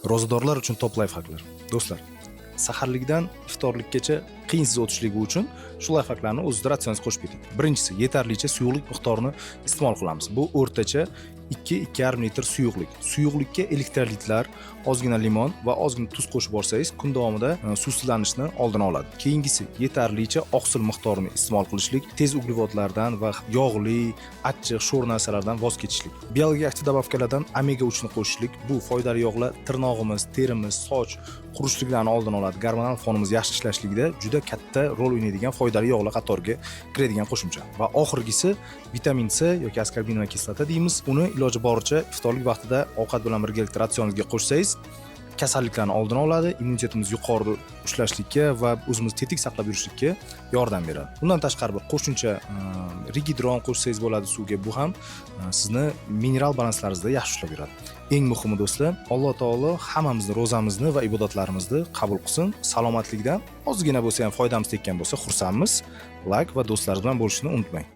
Ro'zadorlar uchun top layfhaklar. Do'stlar, saharlikdan iftorlikkacha qiyinsiz o'tishligi uchun shu layfhaklarni o'zizda ratsioningizga qo'shib keting. Birinchisi, yetarlicha suyuqlik miqdorini iste'mol qilamiz. Bu o'rtacha 2-2,5 litr suyuqlik. Suyuqlikka elektrolitlar, ozgina limon va ozgina tuz qo'shib borsangiz, kun davomida suvsizlanishni oldini oladi. Keyingisi, yetarlicha oqsil miqdorini iste'mol qilishlik, tez uglevodlardan va yog'li, achchiq, sho'r narsalardan voz kechishlik. Biologik aktiv добавка lardan omega 3 ni qo'shishlik. Bu foydali yog'lar tirnog'imiz, terimiz, soch qurishliklarni oldini oladi. Gormonal fonimiz yaxshi ishlashligida juda katta rol o'ynaydigan foydali yog'lar qatoriga kiradigan qo'shimcha. Va oxirgisi, vitamin C yoki аскорбиновая kislota deymiz. Uni iloji boricha iftorlik vaqtida ovqat bilan birgalikda ratsioningizga qo'shsangiz, kasalliklarni oldini oladi, immunitetimiz yuqori ushlashlikka va o'zimizni tetik saqlab yurishlikka yordam beradi. Undan tashqari, bir qo'shimcha regidron qo'shsangiz bo'ladi suvga. Bu ham sizni mineral balanslaringizda yaxshi ushlab yuradi. Eng muhimi, do'stlar, Alloh taolo hammamizni ro'zamizni va ibodatlarimizni qabul qilsin. Salomatlikdan ozgina bo'lsa ham foydamiz tekkan bo'lsa, xursandmiz. Layk va do'stlaringiz bilan bo'lishni unutmang.